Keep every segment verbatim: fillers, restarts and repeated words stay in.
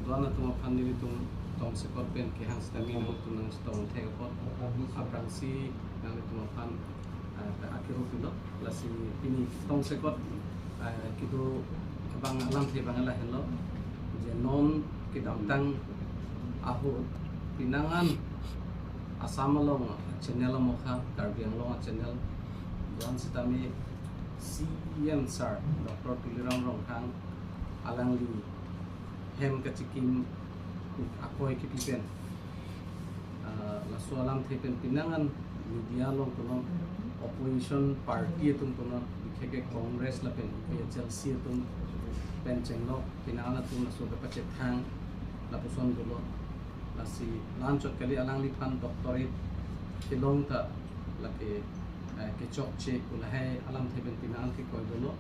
Doan atum aphan nelitum tongsekot pen kehang sitame nangtum nangchetong thek apot aphrangsi nanglitum aphan, ah, akero pilo. Lasi pini tongsekot, ah, kedo abang alamthe abang lahenlo. Je non kedamtang ahut pinangan Assam along channel amokha, Karbi Anglong channel, doan sitame C E M sir Doctor Tuliram Ronghang alangli hem kachikim akoi kipi pen, ah, laso alamthe pen pinangan media along punon, opposition party atum punon, bikheke Congress lapen A P H L C atum pen chenglok pinangan atum laso kepachethang lapuson dolo. Lasi la-anchot kali, alangliphan doctorate kelong ta lake, eh, kechokche pu lahai alamthe pen pinangan kekoi dolo.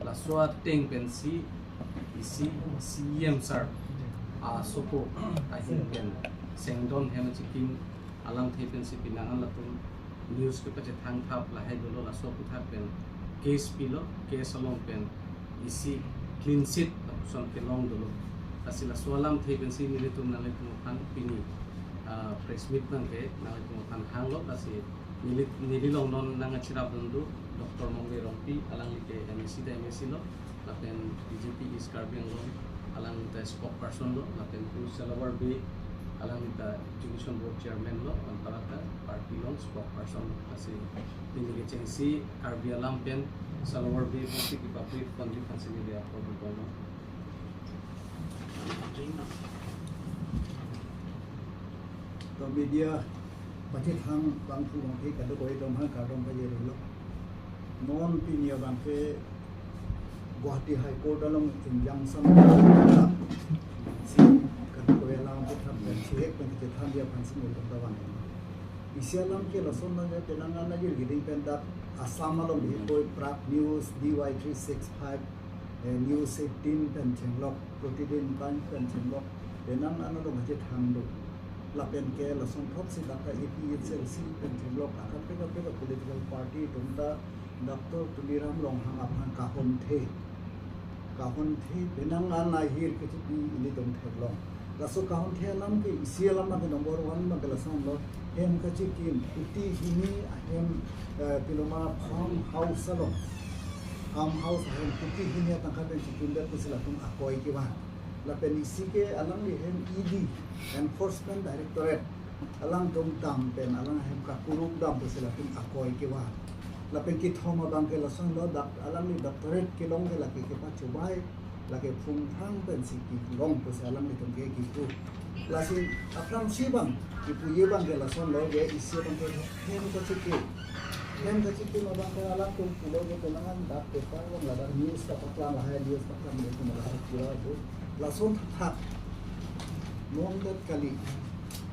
Laso ateng pensi isi C E M sir asopo ahin pen sengdon hem chikim alamthe pensi pinangan latum news kepachethang thap lahai dolo. Laso aphuthak pen case pilo, case along pen isi clean chit lapuson kelong dolo. Lasi laso alamthe pensi nelitum nanglitum aphan pini, ah, press meet abangke nanglitum aphan hanglo. Lasi neli, neli along non nangcherapdun do Doctor Monge Rongpi, alangli ke M A C ta M A C lo, lapen B J P East Karbi Anglong alangli ta spokesperson lo, lapen pu Salawar Bey alangli ta Education Board Chairman lo, anparta party along spokesperson lo. Lasi pini kechengsi Karbi alam pen Salawar Bey pusi kipaplifon di kansi neli apor bukon lo. To media pachethang bangphu bangphi kadokave atum aphan kardom pajirlo. Non pini abangke Guwahati High Court along injunction si kadokave alam aphuthak pen sihek pen kachethan dia aphansi nelitum ta vang. Isi alam ke lason nangja penang ana jil giding pen dak Assam along bihikoi Prag News, D Y three six five, eh, News eighteen pen chenglok, Pratidin Times pen chenglok, penang ana along kachethang do. Lapen ke lason thotsi dak A P H L C pen chenglok, akaprek kaprek political party atum ta Doctor Tuliram Ronghang aphan kahonthe, kahonthe penang ana ahir kachipi ilitum theklong. Laso kahonthe alam ke isi alam ke number one abangke lasonlo, hem kachikim kuti hini ahem, eh, piloma farm house along, farm house ahem kuti hini atangka pen chikimdet pusi latum akoi kevan. Lapen isi ke alangli hem E D, Enforcement Directorate, alangtum dam pen alang ahem kakuruk dam pusi latum akoi kevan. Lapen kethom abangke lasonlo, dak alangli doctorate kelong ke lake kepachobei, lake phungthang pensi kelong pusi alanglitum ke kipu. Lasi aphrangsi abang kipuji abangke lasonlo, je isi abangke hem kachikim. Hem kachikim abangke alangtum pulo je penang an dak paper along ladak news ta paklang, lahai news paklang, je penang lahai pura tu. Lason thakthak non det kali.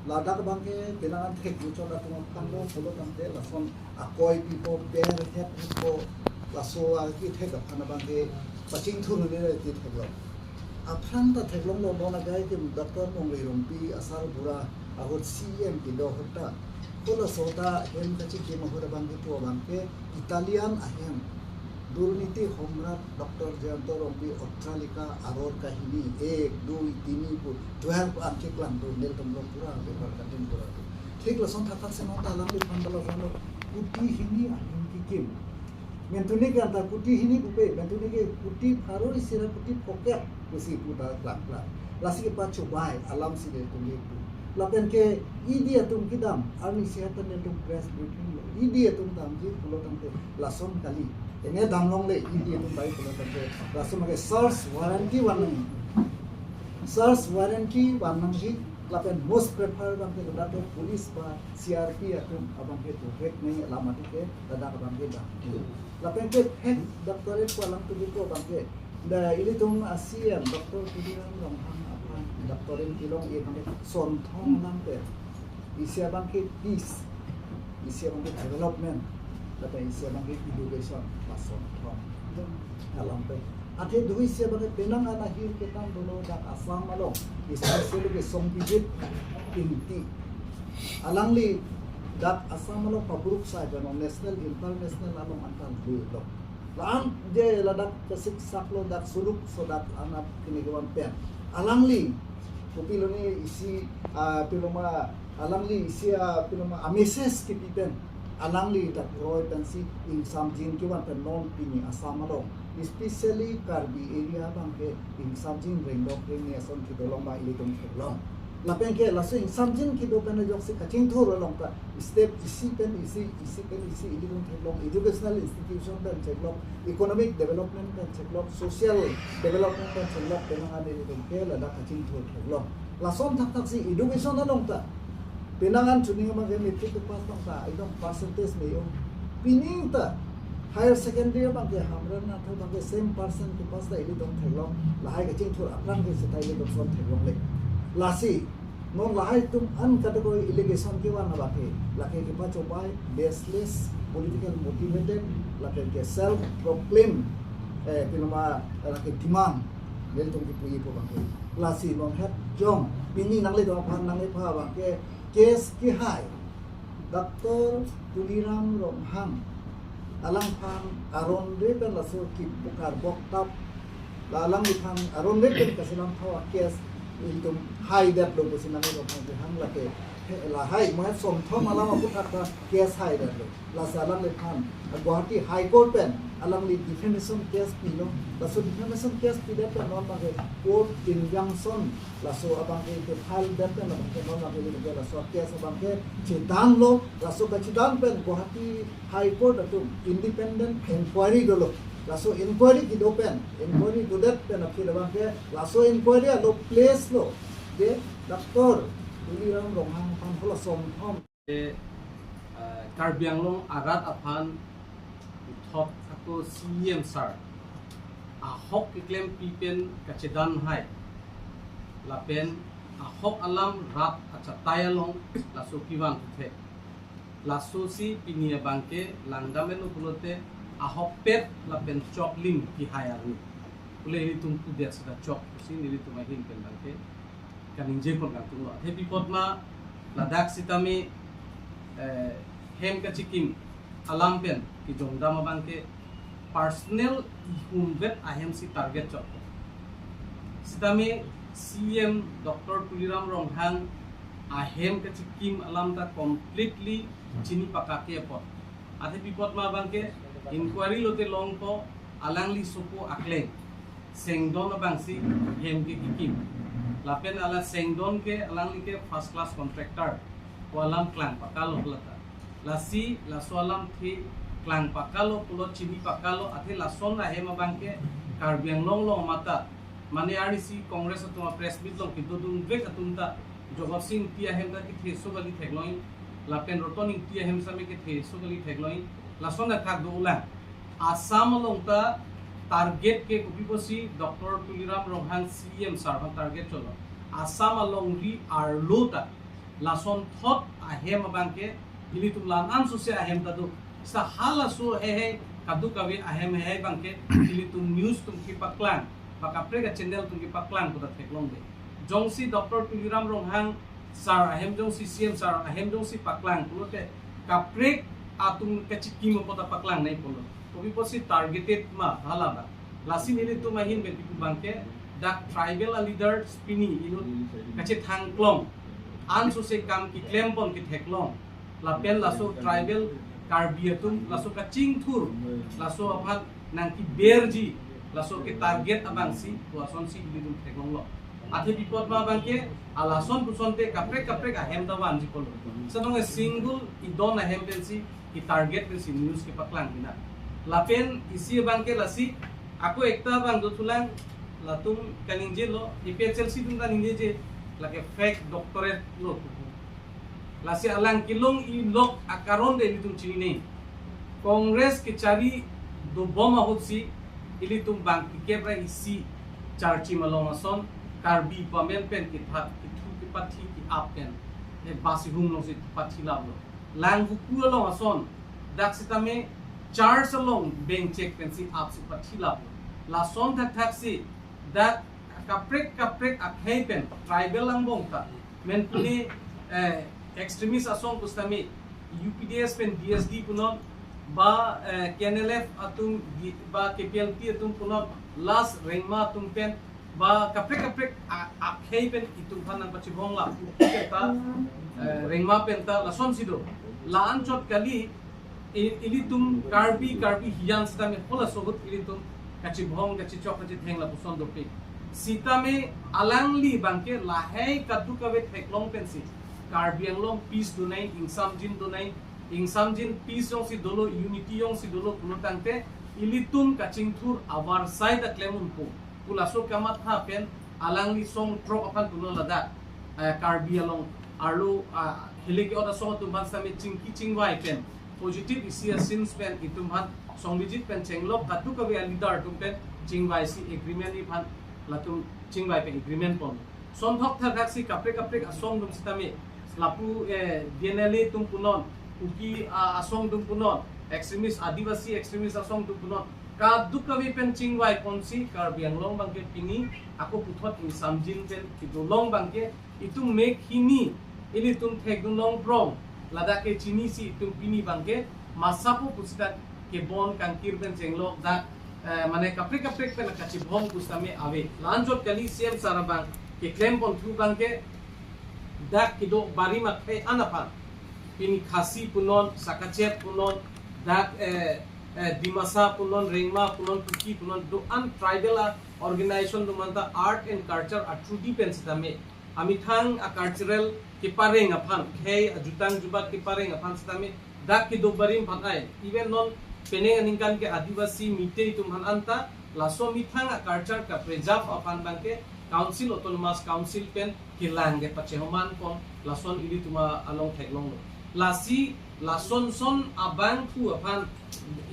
Ladak abangke penang an thek muchot atum aphan lo pulo tangte lason akoi pipo, berhet pipo, laso akethek aphan abangke pachingthur neli ti theklong. Aphrang ta theklonglo, non agai ke Doctor Monge Rongpi asarbura ahut C E M kedo ahut ta, ko laso ta hem kachikim ahut abangke pu abangke Italian ahem, Durniti Homrat Doctor Jayanta Rongpi Ottralika Aror Kahini ek, dui, tini pu twelve an keklang do, nelitum lo pura paper katin pura do. Thik lason thakthak si non ta alangliphan ta lasonlo, kuti hini ahem kikim. Mentuni ke anta kuti hini pupe, mentuni ke kuti pharo isi ra kuti phokep pusi pu ta klangklang. Lasi kepachobei alam si nelitum kipu. Lapen ke E D atum kedam, arnisi hatan nelitum press briefing lo. E D atum damji pulo tangte lason kali. Ene damlongle E D atum bai pulo tangte lason ke search warrant van nangji. Search warrant van nangji, lapen most prefer abangke ladak police ba C R P atum abangke tu hek nangji alam atike ladak abangke dam. Lapen ke thek doctorate ko alangtum ko abangke, dak ilitum a C E M Doctor Tuliram Ronghang aphan doctorate kelong e abangke sonthong alam pen. Isi abangke peace, isi abangke development, lapen isi abangke education, la sonthong alam pen. Athe dui isi abangke penang an ahir ketang dolo dak Assam along, especially ke Songbijit Ingti. Alangli dak Assam along pabruk sai pen national, international along antan dui lo. La-an je ladak kesik sak lo dak suluk so dak anat kini kevan pen. Alangli Kopiloni isi, ah, piloma alangli isi, ah, piloma a-message kipi pen alangli dak roi pensi ingsamjin kevan pen non pini Assam along, especially Karbi area abangke ingsamjin ringlok ringnei ason kedo along ma ilitum theklong. Lapen ke laso ingsamjin kedo pen ajoksi kachingthur along ta step isi pen isi, isi pen isi ilitum theklong, educational institution pen theklong, economic development pen theklong, social development pen theklong, penang an ilitum ke ladak kachingthur theklong. Lason thakthaksi education along ta penang an chuning abangke matric ke pass abang ta ekdom percentage me-ong. Pining ta higher secondary abangke Hamren Nathur abangke same percent ke pass ta ilitum theklong. Lahai kachingthur aphrang ke seta ilitum son theklongle. Lasi non lahai atum an category allegation kevan abangke, lake kepachobei, baseless, political motivated, lake ke self proclaim, eh, piloma, lake demand nelitum kipuji pu abangke. Lasi non het jong pini nanglidun aphan nangliphan abangke case kehai Doctor Tuliram Ronghang alangphan aron re pen laso kipukar boktap, la alangliphan aron re pen kachelang thawa case ilitum haidetlo pusi nangliphan kehang, lake he lahai mo het somthom alam aphuthak ta case haidetlo. Lasi alangliphan Guwahati High Court pen alangli defamation case pilo. Laso defamation case pidet pen non abangke court injunction, laso abangke ke file det pen abangke non abangke ke laso case abangke chedanlo. Laso kachedan pen Guwahati High Court atum independent inquiry dolo. Laso inquiry kedo pen, inquiry dodet pen aphi abangke laso inquiry alo place lo de Doctor Tuliram Ronghang aphan halason thom. Eh, Karbi Anglong arat aphan puthot ako C E M sir ahok keklempi pen kachedan hai, lapen ahok alam rat achatai along laso kevan thek. Laso si pini abangke langdam eno pulote ahokpet lapen choklim kehai arni. Pule ilitum kudiat seta chok pusi nelitum ahin pen abangke kaningje pon kangtung lo. Athe pi apot ma ladak sitame, eh, hem kachikim alam pen kejongdam abangke personal ihumvet ahem si target chot. Sitame C E M Doctor Tuliram Ronghang ahem kachikim alam ta completely chini pakake apot. Athe pi apot ma abangke inquiry lote longpo, alangli sopo akleng Sengdon abangsi hem ke kikim. Lapen ala Sengdon ke alangli ke first class contractor pu alam klang pakalo lata. Lasi laso alamthe klang pakalo pulo chini pakalo, athe lason ahem abangke Karbi Anglong along mata mane arnisi Congress atum a-press meet along kedodun vek atum ta Jagat Sing Engti ahem ta kethe so kali theklong, lapen Roton Engti ahem sitame kethe so kali theklong, lason athak dolang. Assam along ta target ke kopi pusi Doctor Tuliram Ronghang C E M sir aphan target cholo. Assam alongri arlo ta lason thot ahem abangke ilitum la-an sose ahem ta do. Seta halaso heihei kadokave ahem heihei abangke ilitum news atum kepaklang, ba kaprek a-channel atum kepaklang pu ta theklongde. Jongsi Doctor Tuliram Ronghang sir ahem jongsi, C E M sir ahem jongsi paklang pulote kaprek atum kachikim apot ta paklang nangji pulo. Kopi pusi targeted ma hala ba. Lasi nelitum ahin pen pi pu abangke dak tribal a-leaders pini inut kachethang klong, ansose kam keklem pon ketheklong. Lapen laso tribal Karbi atum laso kachingthur, laso aphan nangkeberji, laso ke-target abangsi pu asonsi ilitum theklonglo. Athe pi apot ma abangke alason pusonte kaprek kaprek ahem ta vanji pulo. Seta non a-single idon ahem pensi ke-target pensi news kepaklang pina. Lapen isi abangke lasi ako ekta abang dothulang, latum kaningjelo, A P H L C atum kaningjeje, lake fake doctorate lo. Lasi alang kelong-i lok akaron de ilitum chinine. Congress kechari dobom ahutsi ilitum bang kekep ra isi charchim along ason Karbi pamen pen kethat kethu kepathi ke-ap pen, eh, bus ihum alongsi pathi laplo. Lang Vuku along ason dak sitame church along bengchek pensi apsi pathi laplo. Lason thakthaksi dak kaprek kaprek akhei pen tribal angbong ta, men puni, eh, extremist asong pusitame U P D S pen B S D punon, ba, eh, K N L F atum di-, ba K P L T atum punon, last Rengma atum pen Ba kaprek kaprek a- akhei pen itum aphan nangpachibong la. Penta, eh, rengma penta lasonsi do. La-anchot kali i- ilitum Karbi Karbi hiyan sitame halaso ahut ilitum kachibong kachichok kachitheng lapuson dopik. Sitame alangli abangke lahei kadokave theklong pensi Karbi Anglong peace donai, ingsamjin donai, ingsamjin peace jongsi dolo, unity jongsi dolo pulo tangte ilitum kachingthur avarsai ta klem unpo pu laso kamatha pen alangli song throk aphan pulo ladak, eh, Karbi Anglong arlo, ah, hilike ot asong atum aphan sitame chingki chingvai pen positive isi a scenes pen itum aphan songbijit pen chenglok kadokave a leader atum pen chingvaisi agreement iphan latum chingvai pen agreement pon. Sonthok tharkhaksi kaprek kaprek asong atum sitame lapu, eh, D N L A atum punon, Kuki, ah, asong atum punon, extremist, Adivasi extremist asong atum punon, kadokave pen chingvai ponsi Karbi Anglong abangke pini ako puthot ingsamjin pen kedo along abangke itum mek hini ilitum thekdun longprong, ladak ke chinisi itum pini abangke masapo pusita kebon kangkir pen chenglok dak, eh, mane kaprek kaprek pen kachibong pusitame ave. La-anchot kali C M sir abang keklem ponthu abangke dak kedo barim akhei an aphan, pini Khasi punon, Sakachet punon, dak, eh, eh, Dimasa punon, Rengma punon, Kuki punon, do-an tribal a organization atum anta art and culture a through di pen sitame amethang a cultural kepareng aphan, khei ajutang jubat kepareng aphan sitame dak kedo barim aphan ai. Even non penang aningkan ke Adivasi Meitei atum aphan anta laso methang a culture ka preserve aphan abangke Council, Autonomous Council pen kelang ke pachehoman pon lason ilitum along theklonglo. Lasi lason son abangphu aphan,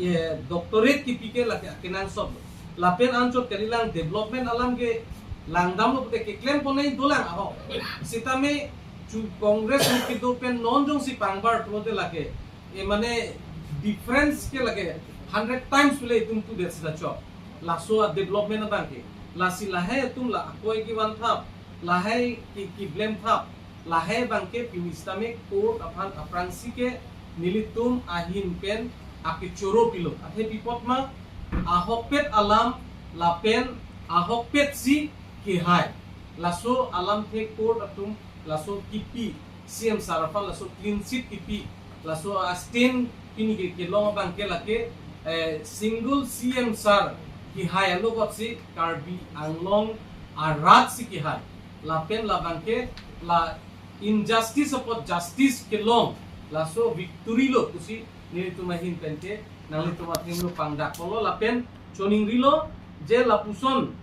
eh, doctorate kipi ke lake akenangsot lo. Lapen anchot kalilang development alam ke langdamlo pute keklem ponai dolang ahok. Sitame chu Congress ahut kedo pen non jongsi pangbar pulote lake, eh, mane difference ke lake hundred times pule itum tu det sida chok. Laso a development abangke. Lasi lahei atum la akoi kevan thap, lahei ke keblem thap, lahei abangke pini sitame court aphan aphrangsi ke nelitum ahin pen akechoro pilo. Athe pi apot ma, ahokpet alam lapen ahokpetsi kehai. Laso alamthe court atum laso kipi, C M sir aphan laso clean chit kipi, laso a stain pini ke kelong abangke lake, eh, single C M sir kehai alokotsi Karbi Anglong aratsi kehai. Lapen labangke la injustice apot justice kelong, laso victory lo pusi nelitum ahin pen ke nanglitum athengno pangdak polo lapen choningrilo je lapuson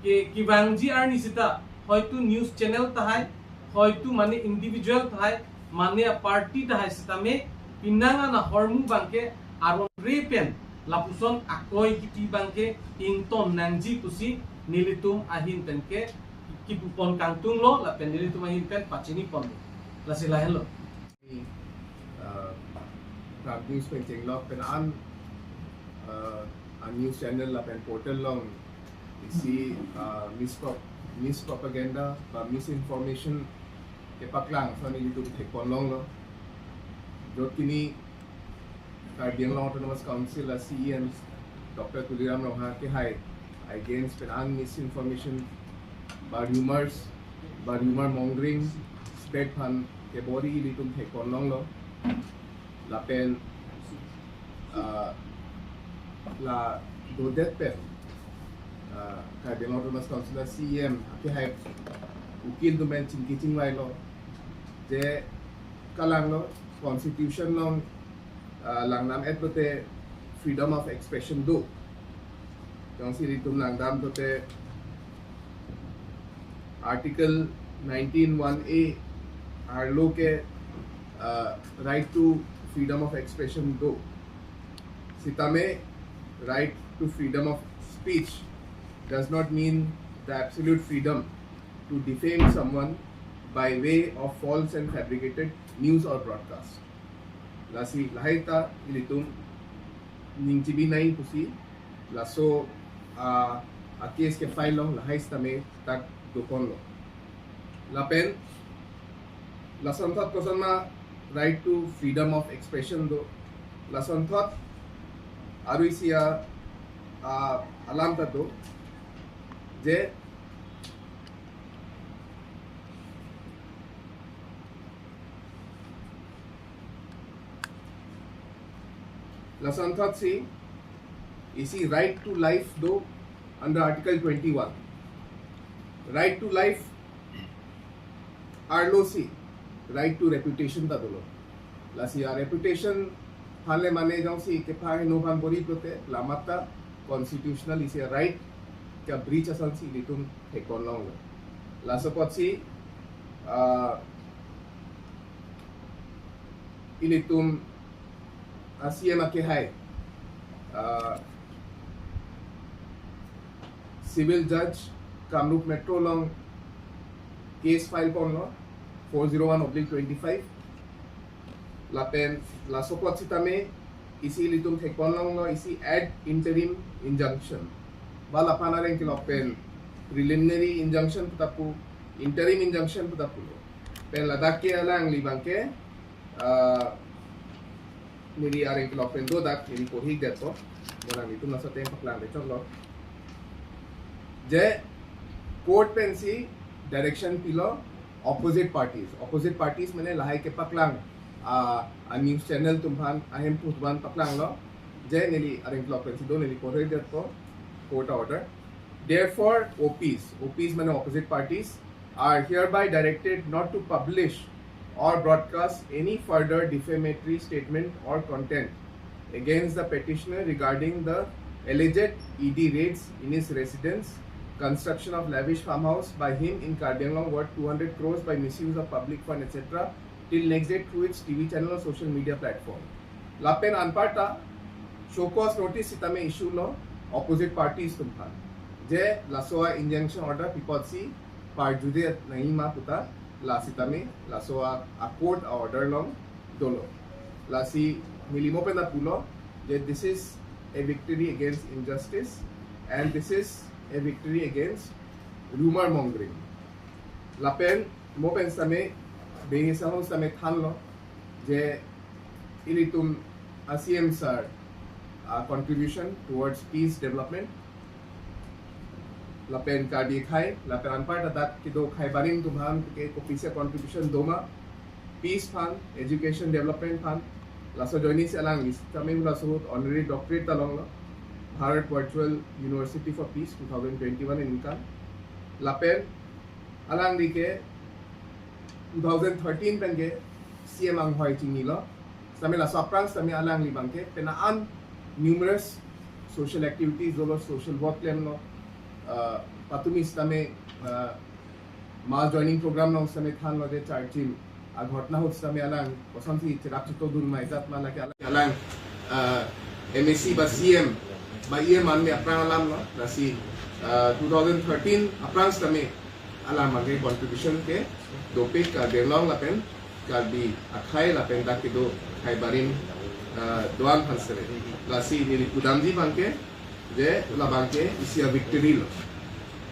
ke kevangji arni sita hoitu news channel tahai, hoitu mane individual tahai, mane a party tahai sitame penang an ahormu abangke aron re pen lapuson akoi kipi abangke ington nangji pusi nelitum ahin pen ke kipupon kangtunglo lapen nelitum ahin pen pachini ponlo. Lasi lahenlo. Uh, Prag News pen chenglok pen an, uh, a news channel lapen portal along isi, uh, mispro- mispropaganda ba misinformation kepaklang ason ilitum thekponlonglo. Jot kini Karbi Anglong Autonomous Council a C E M Doctor Tuliram Ronghang kehai against pen an misinformation ba rumors ba rumor mongering spread aphan kebor-i ilitum thekponlonglo. Lapen, ah, la dodet pen, ah, Karbi Anglong Autonomous Council a C E M kehai ukil atum pen chingki chingvailo je kalanglo constitution along, ah, langdam-et lote freedom of expression do. Jongsi ilitum langdam lote Article nineteen one A arlo ke, uh, right to freedom of expression do. Sitame right to freedom of speech does not mean the absolute freedom to defame someone by way of false and fabricated news or broadcast. Lasi lahai ta ilitum ningchibi nai pusi laso, ah, a case ke file long lahai sitame dak doponlo. Lapen lasonthot kosonma right to freedom of expression do. Lasonthot arui isi a, ah, alam ta do je Lason thotsi, isi right to life do under Article twenty-one. Right to life arlosi right to reputation ta dolo. Lasi a reputation aphan le mane jongsi kepha heno aphan bor-i pulote, la mamat ta constitutional isi a right ka breach asonsi ilitum thekponlonglo. Laso apotsi, ah, ilitum a C M akehai, ah, civil judge Kamrup Metro along case file ponlo, four zero one oblique twenty-five. Lapen laso apot sitame isi ilitum thekponlonglo isi ad interim injunction. Ba laphan areng kelok pen preliminary injunction pu ta pu, interim injunction pu ta pulo. Pen ladak ke alangli abangke, ah, neli areng kelok pen dodak, neli porhi detpo. Mo nanglitum laso ateng paklangde choklo. Je court pensi direction pilo opposite parties. Opposite parties mane lahai kepaklang, ah, a news channel atum aphan ahemphu atum aphan paklanglo. Je neli areng kelok pensi do, neli porhi detpo court order. Therefore, O Ps, O Ps mane opposite parties, are hereby directed not to publish or broadcast any further defamatory statement or content against the petitioner regarding the alleged E D raids in his residence, construction of lavish farmhouse by him in Karbi Anglong worth two hundred crores by misuse of public fund, et cetera, till next date through its T V channel or social media platform. Lapen anparta show cause notice sitame issue lo opposite parties atum aphan. Je laso a injunction order pi apotsi parjude nangji ma puta, la sitame laso a, a court a order along dolo. Lasi neli mo pen ta pulo je this is a victory against injustice and this is a victory against rumor mongering. Lapen mo pen sitame, bengisa ho sitame thanlo je ilitum a C M sir, uh, contribution towards peace development. Lapen Karbi akhai, lapen anparta dak kedo akhai barim atum aphan ke kopisi a contribution doma, peace aphan, education development aphan. Laso ajoinesi alangli sitame halaso ahut honorary doctorate ta longlo, Bharat Virtual University for Peace two thousand twenty-one in Imphal. Lapen alangli ke two thousand thirteen pen ke C M anghoi chinilo. Sitame laso aphrang sitame alangli abangke penang an numerous social activities dolo, social work klemlo, uh, patumi sitame, uh, mass joining program along sitame thanlo je Churchill a ghotona ahut sitame alang kosonsi cherap chetodun ma ejat ma lake alang, alang, uh, M A C ba C M ba E M an me aphrang alamlo. Lasi, uh, two thousand thirteen aphrang sitame alang abangke contribution ke dopik Karbi Anglong lapen Karbi akhai lapen dak kedo akhai barim, uh, do-an aphan sere. Lasi neli pudamji abangke je la abangke isi a victory lo.